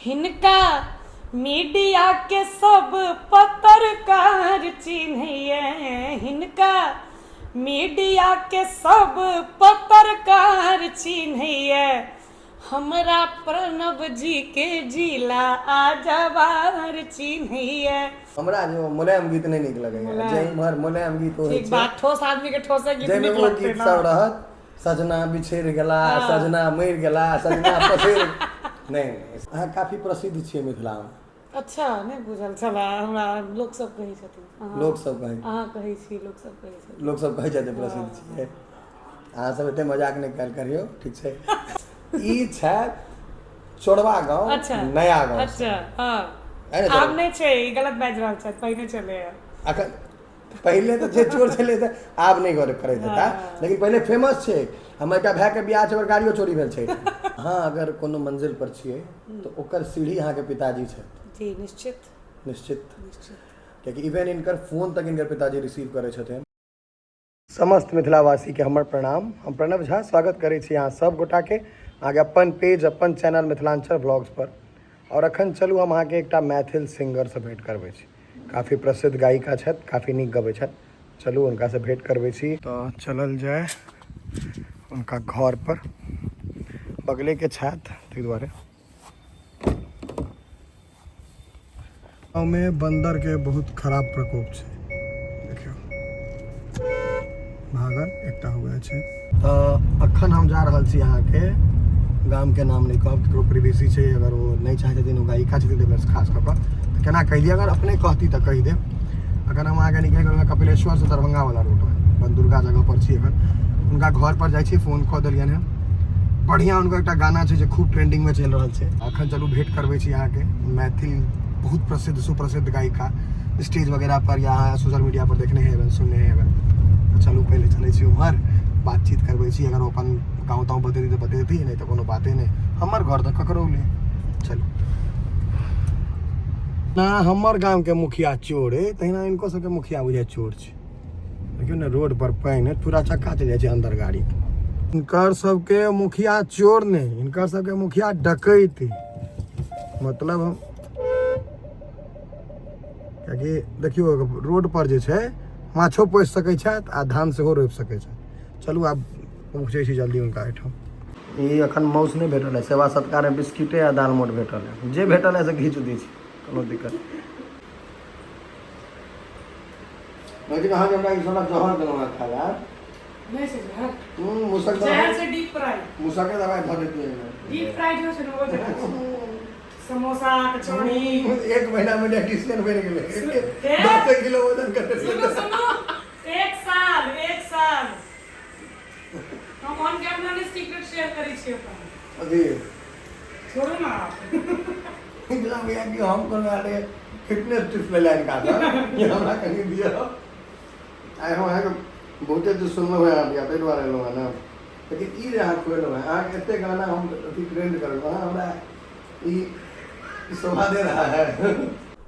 हिनका मीडिया के सब पत्रकार चिन्हैये, हिनका मीडिया के सब पत्रकार चिन्हैये, हमरा प्रणव जी के जिला आ जवार चिन्हैये। हमरा जो मुलायम गीत नहि नीक लगैया, जे इम्हर मुलायम गीत होइ ठीक बात, ठोस आदमी के ठोसे गीत जाहिमे नीक ओ लगतै गीत ना। सब रहत, सजना बिछड़ि गेला, सजना मरि गेला, सजना पछड़ि नहि, नहि। अहाँ काफी प्रसिद्ध छियै मिथिलामे। अच्छा, नहि बुझल छलै हमरा, लोक सब कहै छथिन। लोक सब कहै? अहाँ कहै छी, लोक सब कहै छथिन। लोक सब कहै छथिन प्रसिद्ध छियै अहाँ सब। एते मजाक नहि कयल करियौ, ठीक छै? ई छथि चोरवा गाँव। अच्छा। नया गाँव। अच्छा, हँ। है ने? आब नहि छै, ई गलत बाजि रहल छथि, पहिने छलै। अखन पहिले तऽ जे चोर छलै तऽ आब नहि गौर करैत हेता, लेकिन पहिले फेमस छै। हमर एकटा भायके बियाह छै, ओकर गाड़ियो चोरी भेल छै। अहाँ अगर कोनो मंजिल पर छियै तऽ ओकर सीढ़ी अहाँके पिताजी छथि। जी निश्चित। निश्चित। निश्चित, कियाकि इवेन इनकर फोन तक इनकर पिताजी रिसीव करै छथिन। समस्त मिथिलावासीके हमर प्रणाम। हम प्रणव झा स्वागत करै छी अहाँ सब गोटाके अहाँके अपन पेज, अपन चैनल मिथिलाञ्चल ब्लॉग्स पर। आओर अखन चलू, हम अहाँके एकटा मैथिल सिंगरसँ भेँट करबै छी। काफी प्रसिद्ध गायिका छथि, काफी नीक गबै छथि। चलू, हुनकासँ भेँट करबै छी। तऽ चलल जाय हुनका घर पर। बगलेके छथि, ताहि दुआरे। गाँवमे बन्दरके बहुत खराब प्रकोप छै। देखियौ, भागल एकटा हुए छै। तऽ अखन हम जा रहल छी अहाँके गामके नाम नहि कहब, ककरो प्रिवेसी छै। अगर ओ नहि चाहै छथिन, ओ गायिका छथिन, तऽ खास कऽ कऽ तऽ केना कहि दिअ? अगर अपने कहती तऽ कहि देब। अखन हम अहाँके निकलि गेलहुँ कपिलेश्वरसँ दरभंगा वाला रोडमे बनदुर्गा जगह पर छी। एखन हुनका घर पर जाइ छी। फोन कऽ देलियनि हँ। बढ़िआँ हुनकर एकटा गाना छै जे खूब ट्रेंडिंगमे चलि रहल छै। अखन चलू, भेंट करबै छी अहाँके मैथिल बहुत प्रसिद्ध सुप्रसिद्ध गायिका। स्टेज वगैरह पर या अहाँ सोशल मीडिया पर देखने हेबै, सुनने हेबै। तऽ चलू, पहिले चलै छी उम्हर, बातचीत करबै छी। अगर ओ अपन गाँव ताँव बतेती तऽ बतेती, नहि तऽ कोनो बाते नहि। हमर घर तऽ ककरौले। चलू ना। हमर गामके मुखिया चोर अइ, तहिना हिनको सबके मुखिया बुझाइ चोर छै। देखियौ ने, रोड पर पानि है, पूरा चक्का चलि जाइ छै अंदर गाड़ी। हिनकर सबके मुखिया चोर नहि, हिनकर सबके मुखिया डकैत। मतलब हम कियाकि देखियौ, रोड पर जे छै माछो पोसि सकै छथि आ धान सेहो रोपि सकै छथि। चलू, आब पहुँचै छी जल्दी हुनका एहिठाम। ई एखन माउस नहि भेटल है। सेवा सत्कारमे बिस्किटे आ दालमोट भेटल है। जे भेटल है से घीच दै छी, कोनो दिक्कत नहि। लेकिन अहाँके हमरा ई साला जहर देलहुँ हँ खाय लए। नहि छै जहर। मूसक जहर दवाइ से डीप फ्राई। मूसके दवाइ धऽ देतियै एहिमे। डीप फ्राई जो छै ने, ओ जहर छै। समोसा, कचौड़ी। एक महीना में डाइटिशियन बनि गेलै। हे? 10 किलो वजन घटि सुनू गेलै। सुनू, एक साल, एक साल हम ऑन कैमरा ने सीक्रेट शेयर करै छियै अपन। अथी। छोड़ू ना आप। इतना भैया कि हम कोनो आले फिटनेस टिप्स ले हिनका सँ कि हमरा कनि दिअ। आइ हम अहाँके बहुते चीज सुनलहुँ हेँ अहाँ ताहि दुआरे एलहुँ हेँ ने। लेकिन ई जे अहाँ खुएलहुँ हेँ, अहाँके एते गाना हम अथी ट्रेंड करलहुँ अहाँ हमरा ई ई शोभा दे रहा है।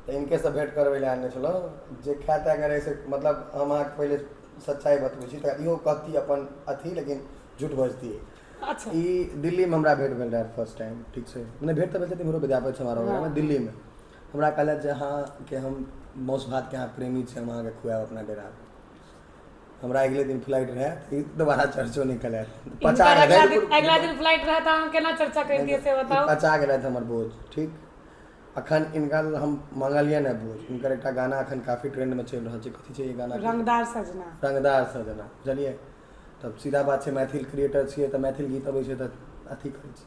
तऽ इनके से भेंट करबै लए आनने छलहुँ जे खाय ताय के रहै से। मतलब हम अहाँके पहिले सच्चाइ बतबै छी, तऽ इहो कहती अपन अथी, लेकिन झूठ बजती। अच्छा। ई दिल्लीमे हमरा भेंट भेल रहै फर्स्ट टाइम, ठीक छै? मने भेंट तऽ भेल छथिन विद्यापति समारोह वगैरहमे। दिल्लीमे हमरा कहलथि जे अहाँ के हम मासु भातके अहाँ प्रेमी छी, हम अहाँके खुआएब अपना डेरा पर। हमरा अगिले दिन फ्लाइट रहै, तऽ ई दोबारा चर्चो नहि केलथि। पचा हिनकर गेल। अगला दिन, अगला दिन फ्लाइट रहत, अहाँ केना चर्चा करितियै से बताउ। पचा गेलथि हमर बोझ, ठीक? अखन हिनका हम मंगलियनि हँ बोझ। हिनकर एकटा गाना अखन काफी ट्रेंडमे चलि रहल छै। कथी छै ई गाना? रंगदार सजना। रंगदार सजना, बुझलियै? तब सीधा बात छै, मैथिल क्रिएटर छियै तऽ मैथिल गीत अबै छै तऽ अथी करै छी।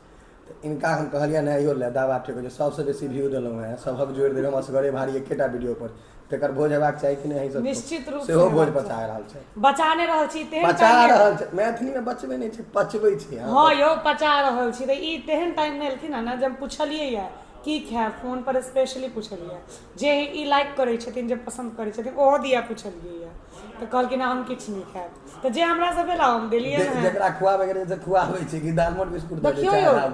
तऽ इनका हम कहलियनि हँ, इहो लए दावा ठोकि जे सबसँ बेसी व्यू देलहुँ हँ, सभक जोड़ि देलहुँ हम असगरे भारी एकेटा वीडियो पर। तकर भोज हेबाक चाही कि नहि? सब निश्चित रूप से सेहो भोज हेबाक बचा चाही। रहल छै। बचा नहि रहल छी तेहन बचा टाइम रहल छै। मैथिलीमे बचबै नहि छै, पचबै छै। हँ यौ, पचा रहल छी। तऽ ई तेहन टाइममे एलखिन हँ ने जे हम पुछलियै यऽ की खायब, फोन पर स्पेशली पुछलियै। जे ई लाइक करै छथिन, जे पसन्द करै छथिन, ओहो दिया पुछलियै यऽ, तऽ कहलखिन हम किछु नहि खायब। तऽ जे हमरा से भेला हम देलियै जे- हँ। जकरा खुआबै के रहै से खुआबै छै कि दालमोट बिस्कुट दऽ दै देखियौ छै यौ, आराम।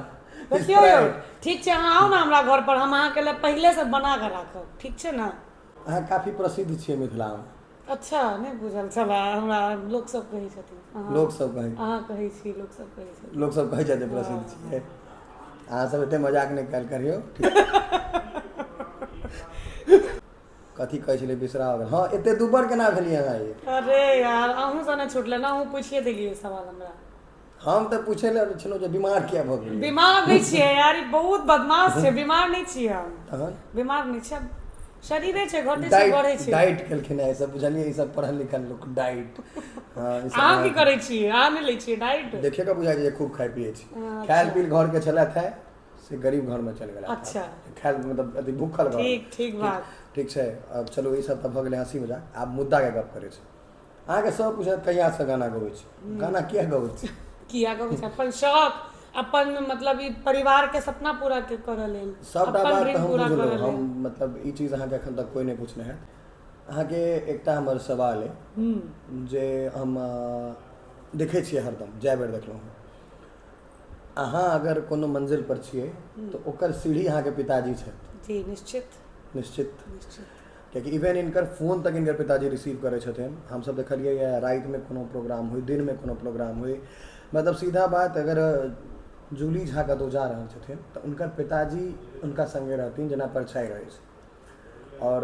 देखियौ यौ। स्प्राइट। ठीक छै, अहाँ आउ ने हमरा घर पर, हम अहाँके लिए पहिलेसँ बना कऽ राखब, ठीक छै ने? अहाँ काफी प्रसिद्ध छियै मिथिलामे। अच्छा, नहि बुझल छलै हमरा, लोक सब कहै छथिन। लोक सब कहै? अहाँ कहै छी, लोक सब कहै छथिन। लोक सब कहै छथि जे प्रसिद्ध छियै। अहाँ सब एते मजाक नहि कयल करियौ। कथी कहै छलै बिसरा गेल। हँ, एते दुबर केना भेलियै अहाँ ये? अरे यार, अहूँ सँ नहि छुटलै ने, अहूँ पूछिए देलियै सवाल हमरा। हम तऽ पूछै लए छलहुँ जे बीमार किया भऽ गेलियै। बीमार नहि छियै यार, ई बहुत बदमाश छै। बीमार नहि छियै हम। तहन? बीमार नहि छियै, शरीरे छै, घटै छै, बढ़ै छै। डाइट केलखिन हेँ ई सब, बुझलियै? ई सब पढ़ल लिखल लोक डाइट, हँ, ई सब। अहाँ की करै छियै? अहाँ नहि लै छियै डाइट? देखिए कऽ बुझाइ छै जे खूब खाइ पियै छी। खायल पील घरके छलथि है से गरीब घरमे चलि गेला। खायल मतलब अथी भूखल घर। ठीक ठीक बात। ठीक छै, आब चलू, ई सब तऽ भऽ गेलै हँसी मजाक, आब मुद्दाके गप करै छी। अहाँके सब पूछत कहियासँ गाना गबै छी, गाना किया गबै छी? किया गबै छी? अपन शौक, अपन मतलब ई परिवारके सपना पूरा के करऽ लेल। सबटा अपन बात तऽ ड्रीम हम पूरा बुझलहुँ। करऽ हम लेल। मतलब ई चीज अहाँके एखन तक कोइ नहि पूछने हैत। अहाँके एकटा हमर सवाल अइ जे हम देखै छियै हरदम, जए बेर देखलहुँ हँ, अहाँ अगर कोनो मंजिल पर छियै तऽ ओकर सीढ़ी अहाँके पिताजी छथि। जी निश्चित। निश्चित। निश्चित। कियाकि इवेन इनकर फोन तक इनकर पिताजी रिसीव करै छथिन। हमसब देखलियै यऽ, रातिमे कोनो प्रोग्राम होइ, दिनमे कोनो प्रोग्राम होइ, मतलब सीधा बात, अगर जूली झा कतहु जा रहल छथिन तऽ हुनकर पिताजी हुनका सङ्गे रहथिन, जेना परछाइ रहै छै। आओर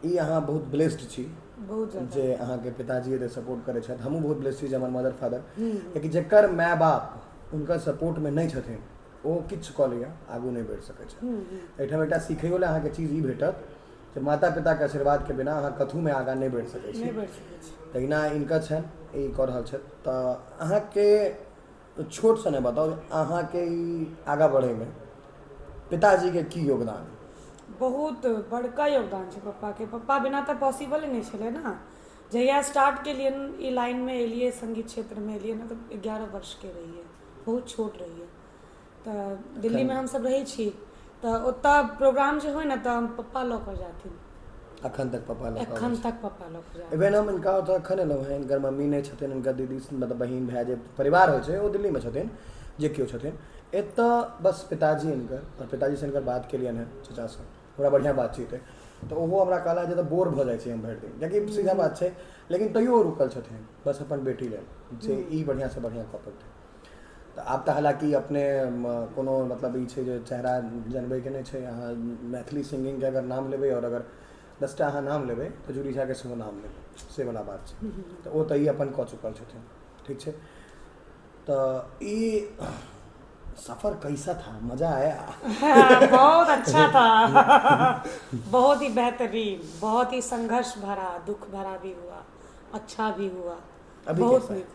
ई अहाँ बहुत ब्लेस्ड छी बहुत ज्यादा जे अहाँके पिताजी एते सपोर्ट करै छथि। हमहूँ बहुत ब्लेस्ड छी जे हमर मदर फादर, कियाकि जकर माय बाप हुनकर सपोर्टमे नहि छथिन ओ किछु कऽ लिअ आगू नहि बढ़ि सकै छै। एहिठाम एकटा सिखैयो लए अहाँके चीज ई भेटत जे माता पिताके आशीर्वादके बिना अहाँ कथूमे आगाँ नहि बढ़ि सकै छी। नहि बढ़ि सकै छी। तहिना हिनकर छनि, ई कऽ रहल छथि। तऽ अहाँके छोटसँ नहि बताउ, अहाँके ई आगाँ बढ़ैमे पिताजीके की योगदान? बहुत बड़का योगदान छै पप्पाके। पप्पा बिना तऽ पॉसिबले नहि छलै ने। जहिया स्टार्ट केलियनि, ई लाइनमे एलियै, संगीत क्षेत्रमे एलियै ने, तऽ 11 वर्षके रहियै, बहुत छोट रहियै। तऽ दिल्लीमे हमसब रहै छी, तऽ ओतऽ प्रोग्राम जे होइ ने तऽ पप्पा लऽ कऽ जाथिन। अखन तक पप्पा लऽ कऽ? एखन तक पप्पा लऽ कऽ जाथिन। इवेन हम हिनका ओतऽ एखन एलहुँ हेँ, हिनकर मम्मी नहि छथिन, हिनकर दीदी, मतलब बहिन, भाय, जे परिवार होइ छै ओ दिल्लीमे छथिन, जे केओ छथिन। एतऽ बस पिताजी हिनकर, आओर पिताजीसँ हिनकर बात केलियनि हेँ, चचासँ हमरा बढ़िआँ बातचीत अइ, तऽ ओहो हमरा कहला जे तऽ बोर भऽ जाइ छी हम भरि दिन, कियाकि सीधा बात छै, लेकिन तैयो ओ रुकल छथिन बस अपन बेटी लेल जे ई बढ़िआँसँ बढ़िआँ कऽ पेतै। तऽ आब तऽ हालाँकि अपने कोनो मतलब ई छै जे चेहरा जनबैके नहि छै। अहाँ मैथिली सिंगिंगके अगर नाम लेबै आओर अगर 10टा अहाँ नाम लेबै तऽ जूली झाके सेहो नाम लेबै, से वला बात छै। तऽ ओ तऽ ई अपन कऽ चुकल छथिन। ठीक छै, तऽ ई सफर कैसा था, मजा आया? बहुत अच्छा था, बहुत ही बेहतरीन, बहुत ही संघर्ष भरा, दुख भरा भी हुआ, अच्छा भी हुआ। अभी बहुत कैसा है? नीक,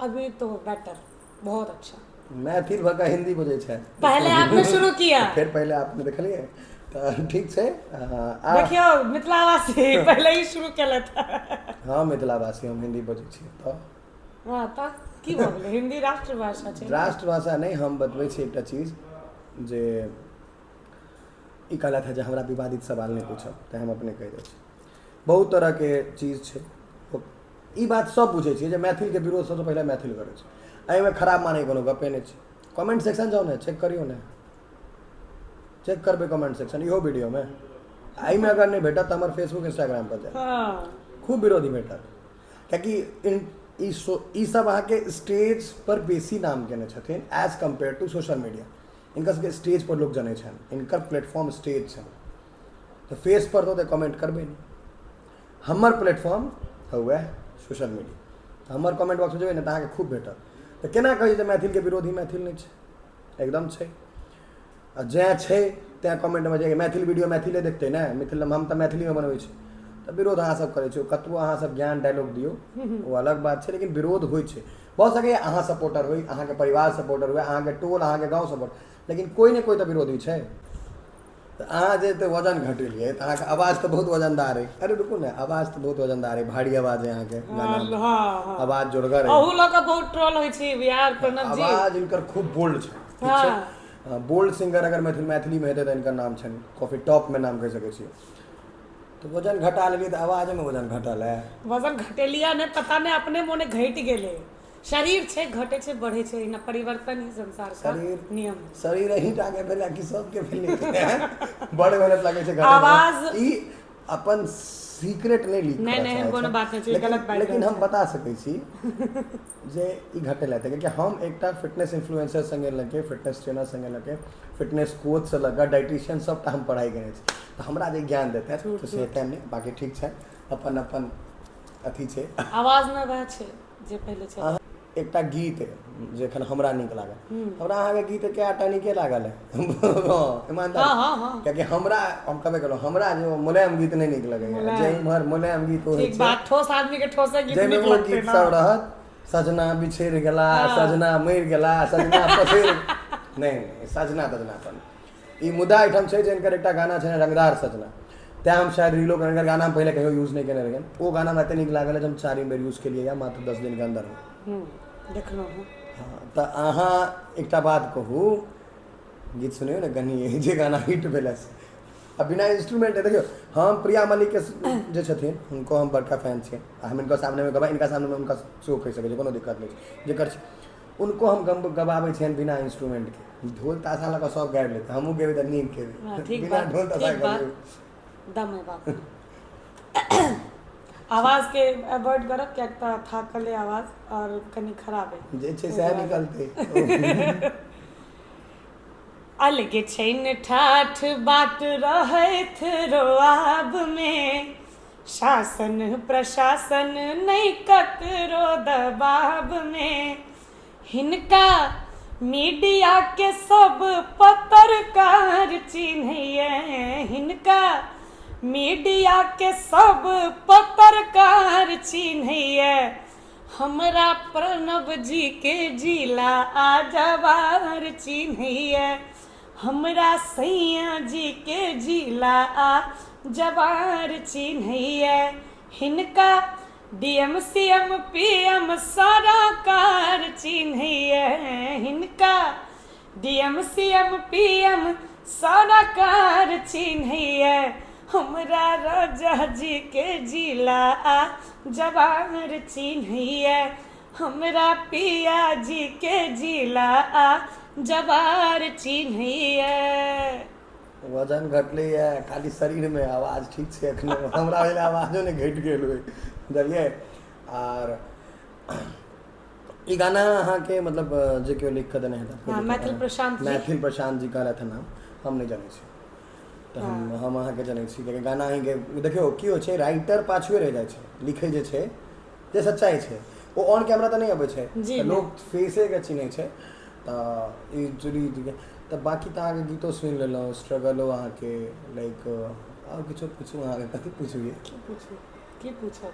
अभी तो बेटर, बहुत अच्छा। मैथिल भऽ कऽ हिन्दी बजै छै। पहले आपने शुरू किया। फेर पहिले आपने देखलियै तऽ ठीक छै आ देखियौ, मिथिलावासी पहले ही शुरू केलथि। हँ, मिथिलावासी, हम हिन्दी बजै छी तऽ हँ, तऽ की भऽ गेलै? हिन्दी राष्ट्रभाषा छै ने। राष्ट्रभाषा नहि, हम बतबै छी एकटा चीज जे ई कहलथि हँ जे हमरा विवादित सवाल नहि पूछब, तऽ हम अपने कहि दै छी। बहुत तरहके चीज छै। ई बात सब बुझै छियै जे मैथिलके विरोध सबसँ पहिले मैथिल करै छै। एहिमे खराब मानैके कोनो गपे नहि छै। कमेंट सेक्शन जाउ ने, चेक करियौ ने, चेक करबै कमेंट सेक्शन इहो वीडियोमे। एहिमे अगर नहि भेटत तऽ हमर फेसबुक, इंस्टाग्राम पर जाउ। खूब विरोधी भेटत, कियाकि ई सब अहाँके स्टेज पर बेसी नाम केने छथिन as compare to social media. हिनका सबके स्टेज पर लोक जनै छनि, हिनकर प्लेटफॉर्म स्टेज छनि, तऽ फेस पर तऽ ओते कमेंट करबै नहि। हमर प्लेटफॉर्म हुए सोशल मीडिया, तऽ हमर कमेंट बॉक्समे जेबै ने तऽ अहाँके खूब भेटत। तऽ केना कहै छै जे मैथिलके विरोधी मैथिल नहि छै? एकदम छै, आ जैँ छै तैँ कमेंटमे जे मैथिल वीडियो मैथिले देखतै ने, मिथिल, हम तऽ मैथिलीमे बनबै छी, तऽ विरोध अहाँसब करै छी। कतबो अहाँसब ज्ञान डायलॉग दियौ ओ अलग बात छै, लेकिन विरोध होइ छै। भऽ सकैए अहाँ सपोर्टर होइ, अहाँके परिवार सपोर्टर हुए, अहाँके टोल, अहाँके गाँव सपोर्ट, लेकिन कोइ ने कोइ तऽ विरोधी छै। तऽ अहाँ जे एते वजन घटेलियै तऽ अहाँके आवाज तऽ बहुत वजनदार अइ। अरे रुकू ने, आवाज तऽ बहुत वजनदार अइ, भारी आवाज अइ अहाँके गानामे। हँ हँ आवाज जोरगर अइ। अहू लऽ कऽ बहुत ट्रोल होइ छै यार प्रणव जी। आवाज हिनकर खूब बोल्ड छै, ठीक छै? बोल्ड सिंगर अगर मैथिलीमे हेतै तऽ हिनकर नाम छनि, कॉफी टॉपमे नाम कहि सकै छियै। तऽ वजन घटा लेलियै तऽ आवाजमे वजन घटल है? वजन घटेलियै नहि, पता नहि अपने मोने घटि गेलै। शरीर छै, घटै छै, बढ़ै छै, एहिना परिवर्तन ही संसार का शरीर नियम है। शरीर अहीं टाके भेलै कि सबके भेलै? बड़ मेहनत लागै छै घटैमे। आवाज ई अपन सीक्रेट नहि लीक नहि, करऽ नहि, एहन चाहै कोनो छै। बात नहि छै, लेकिन गलत बाजि लेकिन रहल हम छै। बता सकै छी जे ई घटल हेतै, कियाकि हम एकटा फिटनेस इन्फ्लुएंसर संगे लऽ के, फिटनेस ट्रेनर संगे लऽ के, फिटनेस कोचसँ लऽ कऽ डाइटिशियन सबटा हम पढ़ाइ केने छी, तऽ हमरा जे ज्ञान देतै तऽ से हेतै नहि। बाँकी ठीक छै, अपन अपन अथी छै। आवाजमे वएह छै जे पहिले छै। अहाँ एकटा गीत जे एखन हमरा नीक लागल, हमरा अहाँके गीत कएटा नीके लागल है। हँ, ईमानदार। हँ हँ हँ कियाकि हमरा, हम कहबे केलहुँ, हमरा जे ओ मुलायम गीत नहि नीक लगैए, मुलायम। जे इम्हर मुलायम गीत होइ ठीक छै बात, ठोस आदमी के ठोसे गीत जाहिमे नीक ओ लगतै गीत ना। सब रहत, सजना बिछड़ि गेला, सजना मरि गेला, सजना पसरि, नहि नहि, सजना तजना पर ई मुद्दा एहिठाम छै जे हिनकर एकटा गाना छै रंगदार सजना, तैँ हम शायद रीलो हिनकर गाना हम पहिले कहियो यूज नहि केने रहियनि। ओ गाना हमरा एते नीक लागल जे हम 4 बेर यूज केलियै मात्र 10 दिनके अन्दरमे। देखलहुँ हँ। हँ, तऽ अहाँ एकटा बात कहू, गीत सुनियौ ने कनि, जे गाना हिट भेलै से आ बिना इंस्ट्रूमेंट। देखियौ, हम प्रिया मल्लिकके जे छथिन हुनको हम बड़का फैन छियै, आ हम हिनकर सामनेमे गबा, हिनका सामनेमे हुनका सेहो कहि सकै छी, कोनो दिक्कत नहि छै जेकर छै। उनको हम गबाबै छियनि बिना इंस्ट्रूमेंटके। ढोल ताशा लऽ कऽ सब गाबि लेतै, हमहूँ गेबै तऽ नीक गेबै, ठीक बिना बात, ढोल ताशा ठीक बात। गबै। दम है बात। आवाजके अवॉइड करब, किएक तऽ थाकल है आवाज आओर कनि खराब है। जे छै सएह निकलतै। अलग छैन ठाठ बाट रहैत रोआब में, शासन प्रशासन नहि ककरो दबाव में, हिनका मीडिया के सब पत्रकार चिन्हैये, हिनका मीडिया के सब पत्रकार चिन्हैये, हमरा प्रणव जी के जिला आ जवार चिन्हैये, हमरा सैया जी के जिला आ जवार चिन्हैये, हिनका D M C M P M सरकार चिन्हैये, हिनका D M C M P M सरकार चिन्हैये, हमरा राजा जी के जिला आ जवार चिन्हैये, हमरा पिया जी के जिला आ जवार चिन्हैये। वजन घटलैए खाली शरीरमे, आवाज ठीक छै एखनो। हमरा भेल आवाजो नहि घटि गेल होइ, बुझलियै? आर ई गाना अहाँके मतलब जे केओ लिख कऽ देने हेतै? हँ, मैथिल प्रशांत जी। मैथिल प्रशांत जी कहलथि हँ नाम, हम नहि जनै छी, तऽ हम अहाँके जनै छी, कियाकि गाना अहीँके। देखियौ की होइ छै, राइटर पाछुए रहि जाइ छै, लिखै जे छै जे सच्चाइ छै ओ ऑन कैमरा तऽ नहि अबै छै, जी तऽ नहि। लोक फेसेके चिन्है छै। तऽ ई चुरी तऽ बाँकी तऽ अहाँके गीतो सुनि लेलहुँ, स्ट्रगलो अहाँके, लाइक आओर किछो पूछू अहाँके? कथी पूछू ये? की पूछू, की पूछब?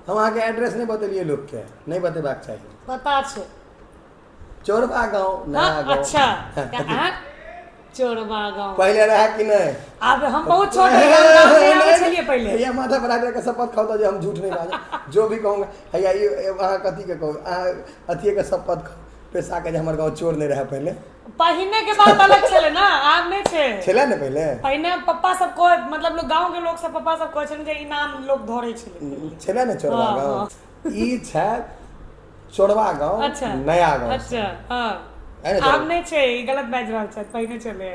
हम अहाँके एड्रेस नहि बतेलियै लोकके, नहि बतेबाक चाही। पता छै। चोरबा गाँव, नया गाँव। अच्छा, तऽ अहाँ चोरबा गाँव पहिले रहै कि नहि? आब हम बहुत छोट रही, हम गाँव नहि आबै छलियै पहिले। हैया माथा पर हाथ रखके शपथ खाउ तऽ जे हम झूठ नहि बाजब, जो भी कहूँगा। हैया ई अहाँ कथीके कहू, अहाँ अथिएके शपथ खाउ, पेशाके, जे हमर गाँव चोर नहि रहै पहिले। पहिने के बात अलग छलै ना, आब नहि छै। छलै ने पहिले? पहिने पप्पा सब कहै, मतलब लोग गाँव के लोग सब, पप्पा सब कहै छलै जे ई नाम लोग धरै छलै। छलै ने चोरबा हँ, गाँव? ई छै चोरबा गाँव, अच्छा नया गाँव। अच्छा, हँ। है ने? आब नहि छै, ई गलत बाजि रहल छथि, पहिने छलै।